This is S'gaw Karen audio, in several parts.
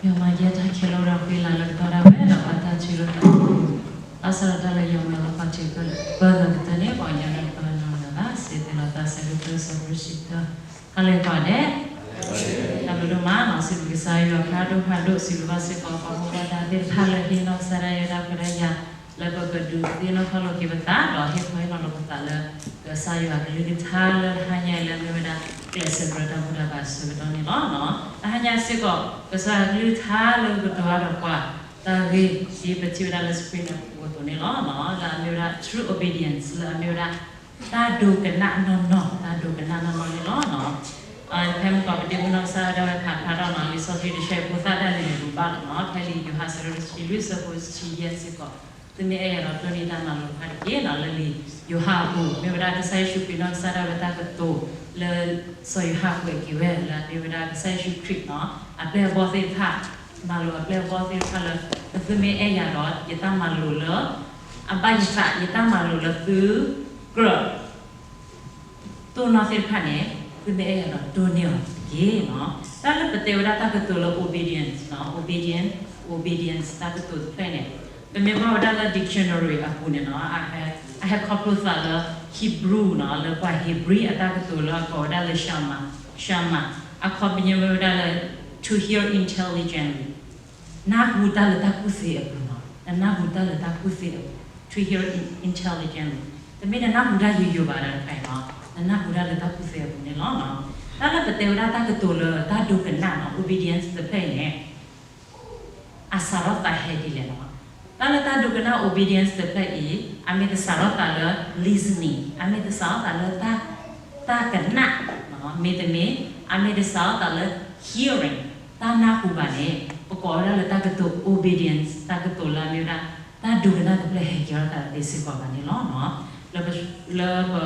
ယွၤမၤယဲတၢ်ခဲလၢာ်ဒီးဃံလၤလၢကတီၢ်ဒၣ်ဝဲဒီးဘၣ်တၢ်ထုးလိာ်သး, ဘၣ်ဆၣ်ဒီးတၢ်လၢယွၤမၤလၢပှၤထုးပၢၢ်လၢကတၢၢ်န့ၣ် ပှၤကညီန့ၣ်ပနီၢ်နၢၤဘၣ် စံးသ့လီၤသးဆၢဒိၣ်သၢဆၢဖိတဆံသၢ, ဟါလၢပှၤဒဲး တၢ်ဘျုးဒိၣ်မးနီၤ စံးဘျုးကစၢ်ယွၤဖးဒိၣ်ဖးဒိၣ် စံးဘျုးဘၣ်စ့ၢ်ကီးပှၤမိၢ်ပှၤပၢ်သ့ၣ်တဖၣ်လၢဟံးနီၢ်ကစၢ်ဒၣ်ယဲဒၣ်ခွဲးဒၣ်ယာ် လၢပကဒုးသ့ၣ်နီၣ်ထီၣ်လိာ်က့ၤပသး ဒီးဟ့ၣ်ခီဟ့ၣ်နီၤလိာ်ပသးလၢ ကစၢ်ယွၤအကလုၢ်ကထါလၢတဟါညါအံၤလၢအမ့ၢ်ဝဲဒၣ် ကျဲးစၢးကြၢးတၢ်ဘူၣ်တၢ်ဘါအဆၢကတီၢ်န့ၣ်လီၤ. တဟါညါစ့ၢ်ကီး ကစၢ်ယွၤအကလုၢ်ကထါလၢကတိၤတၢ်ဒီးပှၤ တၢ်ဂ့ၢ်ဒ်ပထံၣ်ဝဲဒၣ်လၢ screen အပူၤအသိးန့ၣ်လီၤ. လၢအမ့ၢ်ဝဲဒၣ် true obedience လၢအမ့ၢ်ဝဲဒၣ် တၢ်ဒိကနၣ်နီၢ်နီၢ် တၢ်ဒိကနၣ်နီၢ်နီၢ်န့ၣ်လီၤ. ဖဲမုၢ်ကီးပဒ့မုၢ်နီၢ်ကစၢ်ဒၣ်ဝဲဖးဖျါထီၣ်နီၤ လံာ်စီဆှံတဆၢအံၤဖိသၣ်ဒၣ်လဲာ်န့ၣ် ပဘၣ်လီၤနီၤ ဖဲလံာ်ယိၤဟၣ်အဆၢဒိၣ်တဆံလွံၢ်အဆၢဖိတဆံယဲၢ်စ့ၢ်ကီး သုမ့ၢ်အဲၣ်ယၤဒီးတိၢ်န့ၢ်တၢ်မၤလိာ်တဖၣ်တက့ၢ်နီၤ လၢလံာ်ယိၤဟၣ်အပူၤ မ့ၢ်ဝဲဒၣ်ကစၢ်ယ့ၣ်ၡူးခရံာ်နီၢ်ကစၢ်ဒၣ်ဝဲတၢ်ကတိၤလၢ စီၤယိၤဟၣ်ကွဲးက့ၤဝဲ လၢအမ့ၢ်ဝဲဒၣ်ကစၢ်ယ့ၣ်ၡူးခရံာ်နီၤ အပျဲၢ်အဘီၣ်သ့ၣ်တဖၣ် မၤလိာ်အပျဲၢ်အဘီၣ်သ့ၣ်တဖၣ်လၢ သုမ့ၢ်အဲၣ်ယၤဒီး ယတၢ်မၤလိာ်လၢ အဘၣ်ယသး ယတၢ်မၤလိာ်လၢသုကြၢး တိၢ်နီၣ်သ့ၣ်တဖၣ်န့ၣ် သုမ့ၢ်အဲၣ်ယၤဒီးတိၢ်န့ၢ်အီၤတက့ၢ်နီၤ. တၢ်လၢပတဲဝဲဒၣ်တၢ်ကတိၤလၢ obedience နီၤ obedience obedience တၢ်ကတိၤတဖျၢၣ်န့ၣ် ပမ့ၢ်ကွၢ်ဝဲဒၣ်လၢ dictionary အပူၤန့ၣ်နီၤ အဟဲခီဖျိသးလၢ Hebrew နီၤ လၢပှၤဧ့ၤဘြံၤအတၢ်ကတိၤလၢအကိးဝဲဒၣ်လၢ shema shema အခီပညီမ့ၢ်ဝဲဒၣ်လၢ to hear intelligently နၢ်ဟူတၢ်လၢတၢ်ကူၣ်သ့အပူၤနီၤ နနၢ်ဟူတၢ်လၢတၢ်ကူၣ်သ့အပူၤ to hear intelligently တမ့ၢ်နနၢ်ဟူတၢ်ယိယိဘၣ်ဒီးတခါအံၤနီၤ နနၢ်ဟူတၢ်လၢတၢ်ကူၣ်သ့အပူၤန့ၣ်လီၤ. တၢ်လၢပတဲဝဲဒၣ်တၢ်ကတိၤလၢတၢ်ဒိကနၣ်နီၤ obedience တဖျၢၣ်အံၤန့ၣ် အစးထီၣ်သးဟဲဒ်လဲၣ်နီၤ. တၢ်လၢတၢ်ဒိကနၣ် obedience တဖျၢၣ်အံၤ အမ့ၢ်တစးထီၣ်သးလၢ listening အမ့ၢ်တစးထီၣ်သးလၢ တၢ်ကနၣ် မ့တမ့ၢ် အမ့ၢ်တစးထီၣ်သးလၢ hearing တၢ်နၢ်ဟူဘၣ်န့ၣ် ပကိးဝဲဒၣ်လၢတၢ်ကတိၤ obedience တၢ်ကတိၤလၢအမ့ၢ်ဝဲဒၣ် တၢ်ဒိကနၣ်တဖျၢၣ်ဟဲကဲထီၣ်သးသ့စ့ၢ်ကီးဘၣ်န့ၣ်လီၤ. လၢပ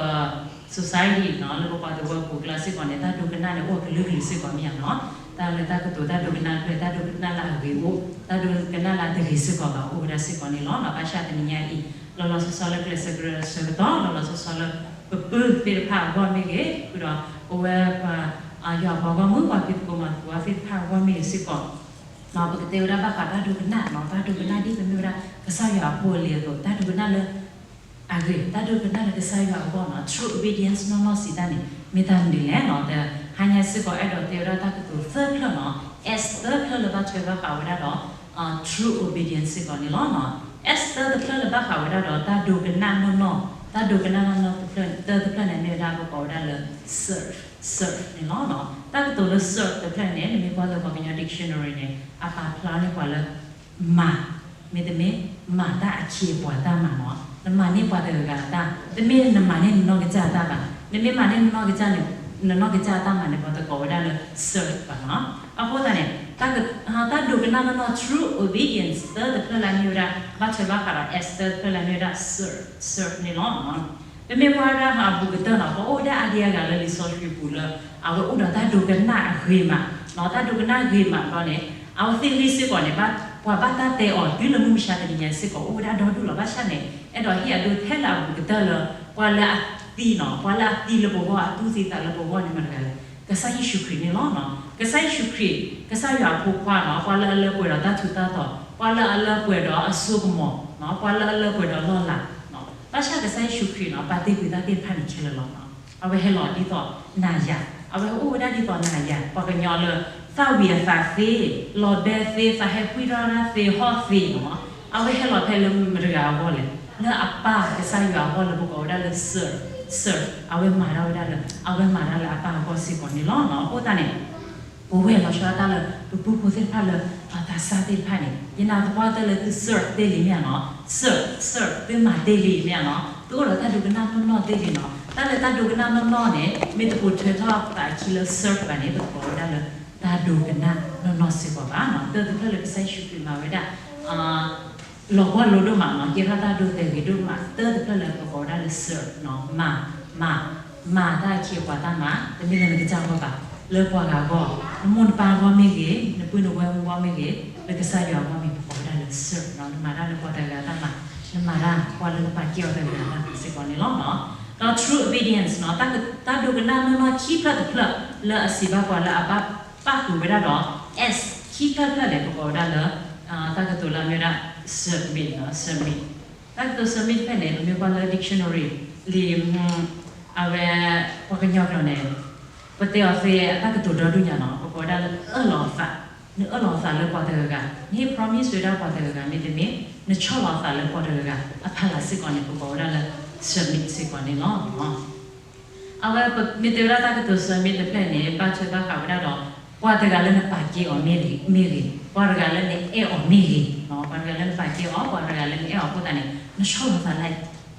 society နီၤ လၢပပှၤသဝီပူၤကျါစ့ၢ်ကီးန့ၣ် တၢ်ဒိကနၣ်န့ၣ် အိၣ်ကလုာ်ကလုာ်စ့ၢ်ကီးမ့ၢ်ဧါနီၤ. တၢ်လၢတၢ်ကတိၤတၢ်ဒိကနၣ်တဖျၢၣ် တၢ်ဒိကနၣ်လၢအဂ့ၤအိၣ် တၢ်ဒိကနၣ်လၢအတဂ့ၤစ့ၢ်ကီးဘၣ် အိၣ်ဝဲဒၣ်စ့ၢ်ကီးန့ၣ်လီၤ. ဘၣ်ဆၣ်တနံၤညါအံၤ လီၤလီၤဆီဆီလၢကျဲးစၢးကြၢးဆၢကတီၢ် လီၤလီၤဆီဆီလၢ ပပုၢ်သ့ၣ်တဖၣ်အဂီၢ်မ့ၢ်ဂ့ၤ ဃုာ်ဒီး ပဝဲပှၤ ယွၤအပှၤဂီၢ်မုၢ် ပှၤဖံးသကိးမၤသကိးအီၤသ့ၣ်တဖၣ်အဂီၢ်မ့ၢ်ဂ့ၤစ့ၢ်ကီး ပကတဲဝဲဒၣ်ဘၣ်ဃးတၢ်ဒိကနၣ်နီၤ တၢ်ဒိကနၣ်ဒ်ပမ့ၢ်ဝဲဒၣ် ကစၢ်ယွၤအဖိအလံၤအသိး တၢ်ဒိကနၣ်လၢ အဂ့ၤ တၢ်ဒိကနၣ်လၢကစၢ်ယွၤအဂီၢ်နီၤ true obedience နီၢ်နီၢ်စံးတၢ်န့ၣ် မ့ၢ်တၢ်မနုၤလဲၣ်နီၤ. တဟါညါစ့ၢ်ကီး အဲၣ်ဒိးတဲဝဲဒၣ်တၢ်ကတိၤသၢဖျၢၣ်နီၤ S သၢဖျၢၣ်လၢဘၣ်ထွဲဘၣ်ဃးဝဲဒၣ်ဒီး true obedience စ့ၢ်ကီးန့ၣ်လီၤ. S သၢတဖျၢၣ်လၢဘၣ်ဃးဝဲဒၣ်ဒီး တၢ်ဒိကနၣ်နီၢ်နီၢ် တၢ်ဒိကနၣ်နီၢ်နီၢ်တဖျၢၣ် သၢတဖျၢၣ်န့ၣ် မ့ၢ်ဝဲဒၣ်ပကိးဝဲဒၣ်လၢ serve serve န့ၣ်လီၤ. တၢ်ကတိၤလၢ serve တဖျၢၣ်န့ၣ် နမ့ၢ်ကွၢ်လၢပှၤကညီ dictionary န့ၣ် အပာ်ဖျါန့ၢ်ပှၤလၢ မၤ မ့တမ့ၢ် မၤတၢ်အခ့အပှၤတၢ်မၤနီၤ နမၤန့ၢ်ပှၤတဂၤဂၤအတၢ် တမ့ၢ်နမၤန့ၢ်နနီၢ်ကစၢ်အတၢ်ဘၣ် နမ့ၢ်မၤန့ၢ်နနီၢ်ကစၢ်န့ၣ် နနီၢ်ကစၢ်အတၢ်မၤန့ၣ် ပှၤတကိးဝဲဒၣ်လၢ serve ဘၣ်နီၤ. အဃိသတးန့ၣ် တၢ်ဒိကနၣ်နီၢ်နီၢ် true obedience သၢတဖျၢၣ်လၢအမ့ၢ်ဝဲဒၣ် ဘၣ်ထွဲဘၣ်ဃးဒီး S သၢတဖျၢၣ်လၢအမ့ၢ်ဝဲဒၣ် serve serve န့ၣ်လီၤ. ပမ့ၢ်ကွၢ်ဝဲဒၣ်အဘူးကတၢၢ်နီၤ ပှၤအိၣ်ဝဲဒၣ်အါဒံအါဂၤလၢလံာ်စီဆှံပူၤလၢ အဝဲအိၣ်ဒီးတၢ်ဒိကနၣ်အဂ့ၤမး တၢ်ဒိကနၣ်ဂ့ၤမးဘျီန့ၣ် အဝဲသ့ၣ်ဂ့ၢ်စ့ၢ်ကီးန့ၣ် ပှၤဘၣ်တၢ်တဲအီၤ တုၤလၢမုၢ်မဆါတနံၤညါစ့ၢ်ကီး အိၣ်ဝဲဒၣ်ဒီဒူၣ်လီၤ. ဘၣ်ဆၣ်န့ၣ် အဲၣ်ဒိးဟ့ၣ်အဒိထဲလၢအဘူးကတၢၢ်လၢ ပှၤလၢအသံနီၤ ပှၤလၢအသံလၢပဂီၢ် အသူၣ်သံသးလၢပဂီၢ်န့ၣ်မတၤတဂၤလဲၣ် ကစၢ်ယ့ၣ်ၡူးခရံာ်န့ၣ်လီၤ. ကစၢ်ယ့ၣ်ၡူးခရံာ် ကစၢ်ယွၤအဖိခွါနီၤ ပှၤလၢအလၢပှဲၤဒီးတၢ်ထူးတၢ်တီၤ ပှၤလၢအလၢပှဲၤဒီးအစိကမီၤ ပှၤလၢအလၢပှဲၤဒီးလီၢ်လၤ ဘၣ်ဆၣ်ကစၢ်ယ့ၣ်ၡူးခရံာ်နီၤ ပာ်တ့ၢ်ကွံာ်တၢ်သ့ၣ်တဖၣ်န့ၣ်ခဲလၢာ်လီၤ. အဝဲဟဲလီၤဒ်သိးနၤယၤ အဝဲအိၣ်ဝဲဒၣ်ဒ်သိးနၤယၤ ပှၤကညီလၢ သၣ်ဝံၤအသးသ့ လီၤဘဲသ့ သးဟဲကွံထီၣ်တၢ်သ့ ဟီၣ်သ့နီၤ အဝဲဟဲလီၤဖဲလၢမတၤတဂၤအဂီၢ်လဲၣ် လၢအပၢ်ကစၢ်ယွၤအဂီၢ်လၢပကိးဝဲဒၣ်လၢ serve serve အဝဲမၤတၢ်ဝဲဒၣ်လၢ အဝဲမၤတၢ်လၢအပၢ်အဂီၢ်စ့ၢ်ကီးန့ၣ်လီၤ. အဃိသတးန့ၣ် ပဝဲလီၤဆီဒၣ်တၢ်လၢ ပပုၢ်ဖိသ့ၣ်တဖၣ်လၢ သးစၢ်သ့ၣ်တဖၣ်န့ၣ် ယနာ်သပှၢ်တၢၢ်လၢသု serve သ့လံမ့ၢ်ဧါနီၤ serve serve သုမၤသ့လံမ့ၢ်ဧါနီၤ သုအိၣ်ဒီးတၢ်ဒိကနၣ်နီၢ်နီၢ်သ့လံနီၤ တၢ်လၢတၢ်ဒိကနၣ်နီၢ်နီၢ်န့ၣ် မ့ၢ်တပိာ်ထွဲထီၣ်သးအခံလၢ serve ဘၣ်န့ၣ် ပကိးဝဲဒၣ်လၢ တၢ်ဒိကနၣ်နီၢ်နီၢ်စ့ၢ်ကီးဘၣ်နီၤ တၢ်တဖျၢၣ်လၢကစၢ်ယ့ၣ်ၡူးခရံာ်မၤဝဲဒၣ် လီၤဘှီလိဒိၣ်မးနီၤ ကဲထီၣ်တၢ်ဒိသဲဂ့ၤဒိၣ်မး တၢ်တဖျၢၣ်လၢပကိးဝဲဒၣ်လၢ serve နီၤ မၤ မၤ မၤတၢ်အခ့အပှၤတၢ်မၤ တမ့ၢ်လၢနကစၢ်အဂီၢ်ဘၣ် လၢပှၤဂၤအဂီၢ် နမိၢ်နပၢ်အဂီၢ်မ့ၢ်ဂ့ၤ နပုၢ်နဝဲၢ်အဂီၢ်မ့ၢ်ဂ့ၤ လၢကစၢ်ယွၤအဂီၢ်မ့ၢ် ပကိးဝဲဒၣ်လၢ serve နီၤ နမၤတၢ်လၢပှၤတဂၤအတၢ်မၤ နမၤတၢ်ပှၤလၢနပာ်ကဲအီၤတဂၤအတၢ်မၤစ့ၢ်ကီးန့ၣ်လီၤ. ဒီး true obedience နီၤ တၢ်ဒိကနၣ်နီၢ်နီၢ်ခံဖျၢၣ်တဖျၢၣ်လၢအစံးဘၣ်ပှၤလၢအဘၣ်ပၣ်ဃုာ်ဝဲဒၣ်ဒီး S ခံ ခံဖျၢၣ်တဖျၢၣ်န့ၣ် ပကိးဝဲဒၣ်လၢ တၢ်ကတိၤလၢအမ့ၢ်ဝဲဒၣ် submit နီၤ, submit. တၢ်ကတိၤ submit တဖျၢၣ်န့ၣ် ပမ့ၢ်ကွၢ်လၢ dictionary လံာ် အဝဲ ပှၤကညီကျိာ်န့ၣ် ပတဲအီၤသ့အတၢ်ကတိၤဒီဒူၣ်ညါနီၤ, ပကိးဝဲဒၣ်လၢအၢၣ်လီၤအသး, နအၢၣ်လီၤအသးလၢပှၤတဂၤဂၤ, နဟ့ၣ် promise ဝဲဒၣ်ပှၤတဂၤဂၤ မ့တမ့ၢ် နဆီၣ်လီၤအသးလၢပှၤတဂၤဂၤအဖီလာ်စ့ၢ်ကီးန့ၣ် ပကိးဝဲဒၣ်လၢ submit စ့ၢ်ကီးန့ၣ်လီၤ. အဝဲမ့ၢ်တဲဝဲဒၣ်တၢ်ကတိၤ submit တဖျၢၣ်န့ၣ် ဘၣ်ထွဲဘၣ်ဃးဝဲဒၣ်ဒီး ပှၤတဂၤလၢနပာ်ကဲအီၤမ့ၢ်ဂ့ၤ, ပှၤတဂၤလၢနအဲၣ်အီၤမ့ၢ်ဂ့ၤ, ပှၤတဂၤလၢနပာ်ကဲအီၤ, ပှၤတဂၤလၢနအဲၣ်အီၤအဃိသတးန့ၣ် နဆီၣ်လီၤသးလၢ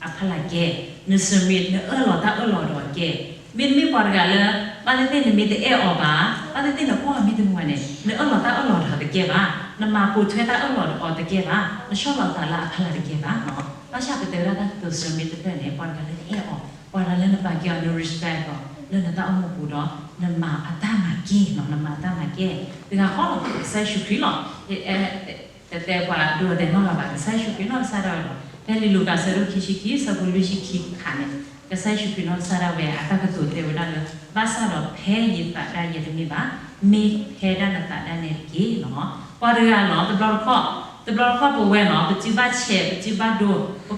အဖီလာ်ကဲ, န submit နအၢၣ်လီၤတၢ်အၢၣ်လီၤဒီးအကဲ, မ့တမ့ၢ်ပှၤတဂၤလၢ ဘၣ်သ့ၣ်သ့ၣ်နမ့ၢ်တအဲၣ်အီၤဘၣ်, ဘၣ်သ့ၣ်သ့ၣ်နကွၢ်အီၤမ့ၢ်တမုာ်ဘၣ်န့ၣ် နအၢၣ်လီၤတၢ်အၢၣ်လီၤဒီးတကဲဘၣ်, နမၤပိာ်ထွဲတၢ်အၢၣ်လီၤဒီးအီၤတကဲဘၣ်, နဆီၣ်လီၤသးလၢအဖီလာ်တကဲဘၣ်နီၤ. ဘၣ်ဆၣ်ပတဲဝဲဒၣ်တၢ်ကတိၤ submit တဖျၢၣ်န့ၣ် ပှၤတဂၤလၢနအဲၣ်အီၤ, ပှၤတဂၤလၢနပာ်ကဲအီၤ, န respect အီၤ လၢနတၢ်အိၣ်မူပူၤဒီး နမၤအတၢ်မၤကဲနီၤ, နမၤအတၢ်မၤကဲ, တဂၤဃီလီၤ ကစၢ်ယ့ၣ်ၡူးခရံာ်လီၤ. တတဲပှၤဒိးတဲနီၢ်ဂၤဘၣ်, ကစၢ်ယ့ၣ်ၡူးခရံာ်နီၢ်ကစၢ်ဒၣ်ဝဲလီၤ. ဖဲလံာ်လူၤကၣ်အဆၢဒိၣ်ခံဆံခံ အဆၢဖိလွံၢ်ဆံခံတခါန့ၣ် ကစၢ်ယ့ၣ်ၡူးခရံာ်နီၢ်ကစၢ်ဒၣ်ဝဲ အတၢ်ကတိၤတဲဝဲဒၣ်လၢ ဘၣ်ဆၣ်ဒီးဖဲယသးဒၣ်ယဲတမ့ၢ်ဘၣ်, မ့ၢ်ဖဲဒၣ်နသးဒၣ်နဲတက့ၢ်နီၤ. ပှၤတဂၤနီၤ တဘျီတခီၣ်, တဘျီတခီၣ်ပဝဲနီၤ ပစုဘၣ်ဆဲး ပစုဘၣ်ဒိ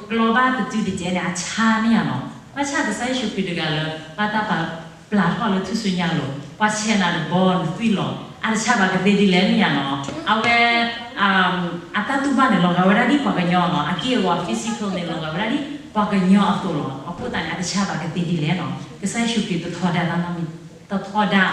ပကျီဘၣ်ပစုတကဲန့ၣ် အဆါမ့ၢ်ဧါနီၤ. ဘၣ်ဆၣ်ကစၢ်ယ့ၣ်ၡူးခရံာ်တဂၤလၢ ဘၣ်တၢ်ပာ်ပျၢ်ထီၣ်လၢထူၣ်စုညါအလိၤ, ပှၤဆဲးနၤတဘီနသွံၣ်လီၤ, အတဆါဘၣ်ကသ့ဒ်လဲၣ်မ့ၢ်ဧါနီၤ. အဝဲ အတၢ်တူၢ်ဘၣ်န့ၣ် လီၤဂာ်ဝဲဒၣ်ဒ်ပှၤကညီနီၤ, အက့ၢ်အဂီၤ physical န့ၣ် လီၤဂာ်ဝဲဒၣ်ဒ်ပှၤကညီအသိးလီၤ. အဃိသတးန့ၣ် အတဆါဘၣ်ကသ့ဒ်လဲၣ်နီၤ. ကစၢ်ယ့ၣ်ၡူးခရံာ်တထီဒါတၢ်နီတမံၤ, တထီဒါ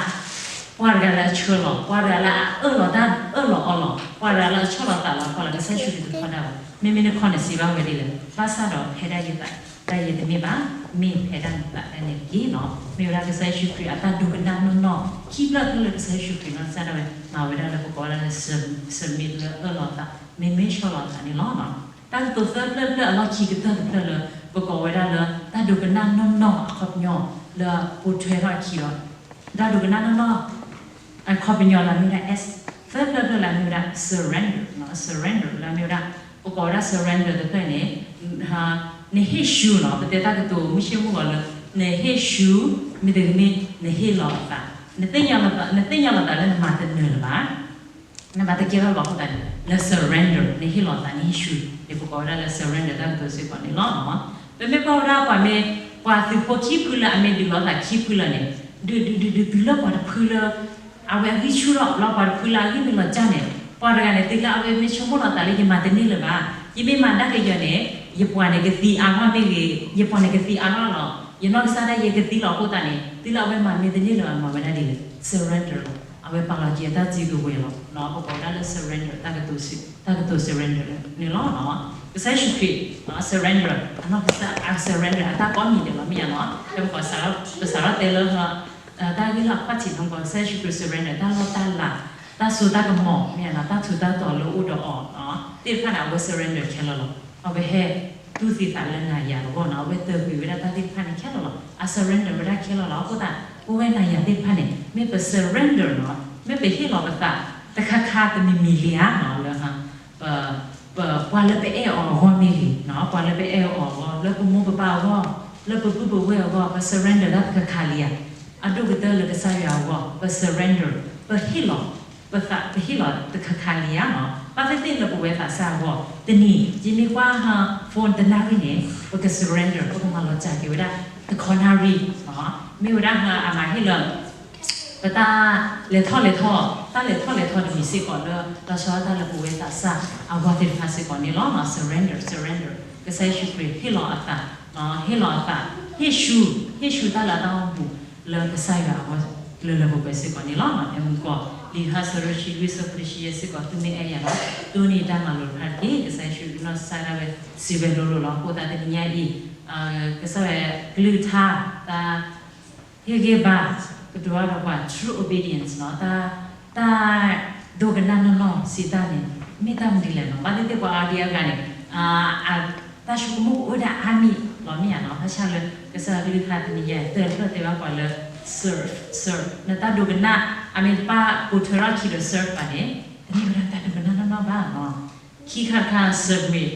ပှၤတဂၤလၢအဆှၢလီၤ, ပှၤတဂၤလၢအအၢၣ်လီၤတၢ်အၢၣ်လီၤအီလီၤ, ပှၤတဂၤလၢအဆီၣ်လီၤသးလီၤအဖီလာ်, ကစၢ်ယ့ၣ်ၡူးခရံာ်တထီဒါဘၣ်. မ့မ့ၢ်တခီန့ၣ်စံးဘၣ်ဝဲဒ်လဲၣ်, ဘၣ်ဆၣ်ဒီးဖဲဒၣ်ယသးဒၣ်ယဲတမ့ၢ်ဘၣ်, မ့ၢ်ဖဲဒၣ်နသးဒၣ်နဲတက့ၢ်နီၤ. မ့ၢ်ဝဲဒၣ်ကစၢ်ယ့ၣ်ၡူးခရံာ်အတၢ်ဒိကနၣ်နီၢ်နီၢ် ခံဖျၢၣ်ဖျၢၣ်လၢကစၢ်ယ့ၣ်ၡူးခရံာ်နီၢ်ကစၢ်ဒၣ်ဝဲ မၤဝဲဒၣ်လၢပကိးဝဲဒၣ်လၢ submit လၢအၢၣ်လီၤသး, မ့မ့ၢ်ဆီၣ်လီၤသးန့ၣ်လီၤ. တၢ်ကတိၤသၢဖျၢၣ်တဖျၢၣ်အလီၢ်ခံကတၢၢ်တဖျၢၣ်လၢ ပကိးဝဲဒၣ်လၢ တၢ်ဒိကနၣ်နီၢ်နီၢ်အခီပညီ လၢပိာ်ထွဲထီၣ်အခံဒီး တၢ်ဒိကနၣ်နီၢ်နီၢ် အခီပညီလၢအမ့ၢ်ဝဲဒၣ် S, သၢဖျၢၣ်ဖျၢၣ်လၢအမ့ၢ်ဝဲဒၣ် surrender, surrender လၢအမ့ၢ်ဝဲဒၣ် ပကိးဝဲဒၣ် surrender တဖျၢၣ်န့ၣ် နဟ့ၣ်ဆူနီၤ, ပတဲတၢ်ကတိၤမုၢ်ဆ့ၣ်မုၢ်ဂီၤလၢ နဟ့ၣ်ဆူ မ့တမ့ၢ် နဟ့ၣ်လီၤအသး, နသ့ၣ်ညါလီၤသးလၢနမၤတနၢၤလၢၤဘၣ် နမၤတကဲထီၣ်လၢၤဘၣ်အဃိသတးန့ၣ် လၢ surrender နဟ့ၣ်လီၤသး နဟ့ၣ်ဆူန့ၣ် ပကိးဝဲဒၣ်လၢ surrender တၢ်ကတိၤစ့ၢ်ကီးန့ၣ်လီၤ. ပမ့ၢ်ကွၢ်ဝဲဒၣ်ပှၤမ့ၢ် ပှၤသုးဖိခံဖုလၢအမ့ၢ်ဒုးလီၤသးခံဖုလၢာ်န့ၣ် ဒုးဒုးဒုးဒုးတုၤလၢပှၤတဖုလၢ အဝဲအဂံၢ်ဆူၣ်ထီၣ်လီၤ ပှၤတဖုလၢအဂံၢ်မ့ၢ်လီၤကၢ်န့ၣ် ပှၤတဂၤန့ၣ် တုၤလၢအဝဲမ့ၢ်ဆိကမိၣ်လီၤသးလၢယမၤတန့ၢ်လၢၤဘၣ်, ယမ့ၢ်မၤဒၣ်ကယီၤန့ၣ် ယပှၤန့ၣ်ကသံအါထီၣ်မ့ၢ်ဂ့ၤ, ယပှၤန့ၣ်ကသံအါထီၣ်လီၤ, ယနီၢ်ကစၢ်ဒၣ်ယဲကသံလီၤအဃိသတးန့ၣ် တုၤလၢအဝဲမၤမ့ၢ်တန့ၢ်လၢၤဘၣ် မၤဝဲဒၣ်ဒ်လဲၣ် surrender လီၤ. အဝဲပာ်လီၤက့ၤအတၢ်စုကဝဲၤလီၤ. ပကိးဝဲဒၣ်လၢ surrender တၢ်ကတိၤ surrender န့ၣ်လီၤ. ကစၢ်ယ့ၣ်ၡူးခရံာ် surrender အနီၢ်ကစၢ် surrender အတၢ်ကိးမံၤဒဲးလီၤ မ့ၢ်ဧါနီၤ. ဖဲပကိး ပစးထီၣ်တဲလၢ တၢ်ဂ့ၢ်လၢအခီၣ်ထံး ပကိးကစၢ်ယ့ၣ်ၡူးခရံာ် surrender တၢ်လီၢ်တၢ်လၤ တၢ်စိတၢ်ကမီၤ မ့ၢ်ဧါနီၤ တၢ်ထူးတၢ်တီၤလၢအိၣ်ဒီးအီၤသ့ၣ်တဖၣ်န့ၣ် အဝဲ surrender ခဲလၢာ်လီၤ. အဝဲဟဲတူၢ်သံသးလၢနၤယၤအဂီၢ်နီၤ အဝဲတၢၢ်ကွံာ်ဝဲဒၣ်တၢ်သ့ၣ်တဖၣ်န့ၣ်ခဲလၢာ်လီၤ. အ surrender ဝဲဒၣ်ခဲလၢာ်လီၤ. အဃိသတး ပဝဲနၤယၤသ့ၣ်တဖၣ်န့ၣ် မ့ၢ်ပ surrender နီၤ မ့ၢ်ပဟ့ၣ်လီၤပသး တခါခါတမံၤမံၤလံဧါနီၤ လၢ ပ ပှၤလၢပအဲၣ်အီၤအဂီၢ်မ့ၢ်ဂ့ၤ, ပှၤလၢပအဲၣ်အီၤအဂီၢ်, လၢပမိၢ်ပပၢ်အဂီၢ်, လၢပပုၢ်ပဝဲၢ်အဂီၢ်, ပ surrender တၢ်တခါခါလံဧါ. အဒိၣ်ကတၢၢ်လၢကစၢ်ယွၤအဂီၢ် ပ surrender, ပဟ့ၣ်လီၤပသး, ပဟ့ၣ်လီၤတခါခါလံဧါနီၤ. ဘၣ်သ့ၣ်သ့ၣ်လၢပဝဲသးစၢ်အဂီၢ်, တနံၤ ယမ့ၢ်ကွၢ် phone တနၣ်ရံၣ်န့ၣ် ပက surrender, ပကမၤလီၤစၢ်က့ၤဝဲဒၣ် တခီနၣ်ရံၣ်, မ့ၢ်ဝဲဒၣ်အမၤဟ့ၣ်လၢ ပတၢ်လဲၤထီၣ်လဲၤထီ, တၢ်လဲၤထီၣ်လဲၤထီတမံၤစ့ၢ်ကီးလၢ လီၤဆီဒၣ်တၢ်လၢပဝဲသးစၢ်အဂီၢ်သ့ၣ်တဖၣ်စ့ၢ်ကီးန့ၣ်လီၤ. surrender, surrender ကစၢ်ယ့ၣ်ၡူးခရံာ်ဟ့ၣ်လီၤအသး, ဟ့ၣ်လီၤအသး, ဟ့ၣ်ဆူ, ဟ့ၣ်ဆူတၢ်လၢအတၢ်အိၣ်မူလၢကစၢ်ယွၤအဂီၢ် လၢလၢပှဲၤပှဲၤစ့ၢ်ကီးန့ၣ်လီၤ. ဖဲမုၢ်ကီၢ် လံာ်ယိၤဟၣ်အဆၢဒိၣ်တဆံလွံၢ် အဆၢဖိတဆံယဲၢ်စ့ၢ်ကီး သုမ့ၢ်အဲၣ်ယၤဒီး တိၢ်န့ၢ်တၢ်မၤလိာ်တဖၣ်တက့ၢ်. ကစၢ်ယ့ၣ်ၡူးခရံာ်နီၢ်ကစၢ်ဒၣ်ဝဲ စံးဝဲလိၤလိၤလီၤ. အဃိသတးတနံၤညါအံၤ ကစၢ်ယွၤကလုၢ်ကထါ တၢ် ဟ့ၣ်ဂံၢ်ဘါ ကတိၤတၢ်ဒီးပှၤ true obedience နီၤ, တၢ် တၢ်ဒိကနၣ်နီၢ်နီၢ်စံးတၢ်န့ၣ် မ့ၢ်တၢ်မနုၤလဲၣ်နီၤ. ဘၣ်သ့ၣ်သ့ၣ်ပှၤအါဒံအါဂၤန့ၣ် တၢ်ဆိကမိၣ်ကအိၣ်ဝဲဒၣ်အါမံၤလီၤ မ့ၢ်ဧါနီၤ. ဘၣ်ဆၣ်လၢ ကစၢ်ယွၤကလုၢ်ကထါတနံၤညါ တၢ်တဖျၢၣ်တဲဘၣ်ပှၤလၢ serve, serve နတၢ်ဒိကနၣ် အမ့ၢ်တပာ်ပိာ်ထွဲထီၣ်အခံဒီး serve ဘၣ်န့ၣ် တမ့ၢ်ဝဲဒၣ်တၢ်ဒိကနၣ်နီၢ်နီၢ်ဘၣ်နီၤ. ခံခါတခါ submit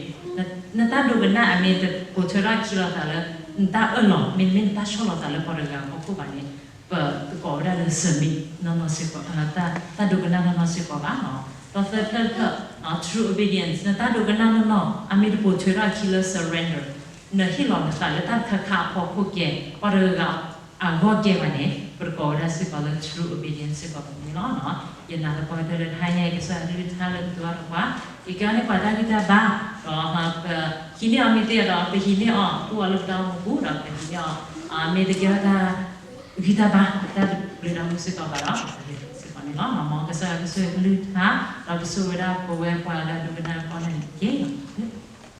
နတၢ်ဒိကနၣ်အမ့ၢ်တပိာ်ထွဲထီၣ်အခံလိာ်သးလၢ နတၢ်အၢၣ်လီၤ မ့တမ့ၢ်နတၢ်ဆီၣ်လီၤသးလၢပှၤတဂၤအဖီခိၣ်ဘၣ်န့ၣ် ပသကိးဝဲဒၣ်လၢ submit နီၢ်နီၢ်စ့ၢ်ကီး, တၢ်ဒိကနၣ်နီၢ်နီၢ်စ့ၢ်ကီးဘၣ်နီၤ. ဒီးသၢဖျၢၣ်တဖျၢၣ် true obedience နတၢ်ဒိကနၣ်နီၢ်နီၢ် အမ့ၢ်တပိာ်ထွဲထီၣ်အခံလၢ surrender နဟ့ၣ်လီၤနသးလၢတၢ်တခါခါအဖီခိၣ်ကဲ ပှၤတဂၤဂၤအဂီၢ်ကဲဘၣ်န့ၣ် ပသကိးဝဲဒၣ်စ့ၢ်ကီးလၢ true obedience စ့ၢ်ကီးန့ၣ်လီၤ. ယနာ်သပှၢ်ကတၢၢ်လၢတဟါညါအံၤ ကစၢ်ယွၤကလုၢ်ကထါလၢကတိၤတၢ်ဒီးပှၤ ကကဲန့ၢ်ပှၤတၢ်ဂံၢ်တၢ်ဘါ, ဒီးပဟံးန့ၢ်အီၤမ့ၢ်သ့ဒီး ပဟံးန့ၢ်အီၤ အိၣ်အီၤလၢပတၢ်အိၣ်မူပူၤ ဒီးပဟံးန့ၢ်အီၤ မ့ၢ်တကဲထီၣ်တၢ်ဂံၢ်တၢ်ဘါ တၢ်ဘျုးတၢ်မူစ့ၢ်ကီးဘၣ်ဒီး စ့ၢ်ကီးန့ၣ်လီၤ. မ်ကစၢ်ယွၤကဆိၣ်ဂ့ၤကလုၢ်ကထါ ဒီးကဆိၣ်ဂ့ၤဝဲဒၣ်ပဝဲပှၤလၢအဒိကနၣ်တခီန့ၣ်တက့ၢ်.